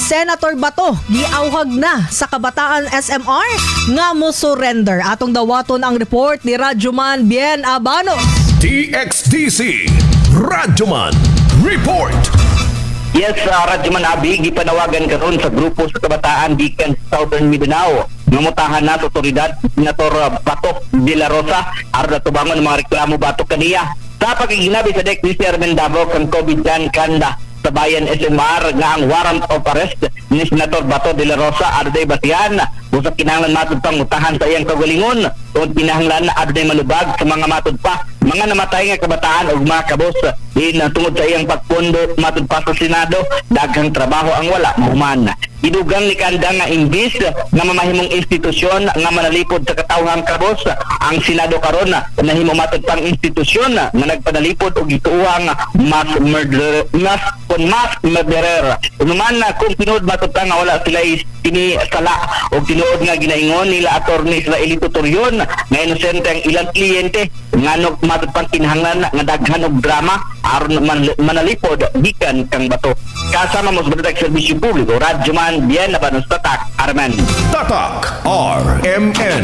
Senator Bato giawhag na sa Kabataan SMR nga mo surrender. Atong dawaton ang report ni Radyoman Bien Abano. DXDC Radyoman Report. Yes, Radyoman Abi, gipanawagan karon sa grupo sa kabataan gikan sa Southern Mindanao nga mutahan na sa otoridad Senator Bato de la Rosa aron natubangon ang mga reklamo batok kaniya. Sa pagkiginabi sa DEC ni Chairman Davao kang Kobe John Kanda sa Bayan SMR nga ang warrant of arrest ni Senator Bato de la Rosa adunay basihan, busa kinahanglan matud pang mutahan sa iyang kaugalingon ug kinahanglan na adunay malubag sa mga matud pa mga namatay nga kabataan ug mga kabos din tungod sa iyang pagpondo matud pa sa Senado, daghang trabaho ang wala mahuman. Gidugang ni Kanda nga imbis nga mamahimong institusyon nga manalipod sa katawhang kabos, ang Senado karon nahimo matud pang institusyon nga nagpanalipod og gituohang mass murderer, mass kon mass murderer. Inuman na kung tinuod matud pa nga wala sila kini sala og tinuod nga ginaingon nila Attorney Israelito Torion nga inosente ang ilang kliyente, nganong matud pang kinahanglan nga daghan og drama aron manalipod gikan kang Bato? Kasama mo sa Balitag Serbisyo Publiko, Radyoman Bien Abanos, Tatak, Armen. Tatak RMN.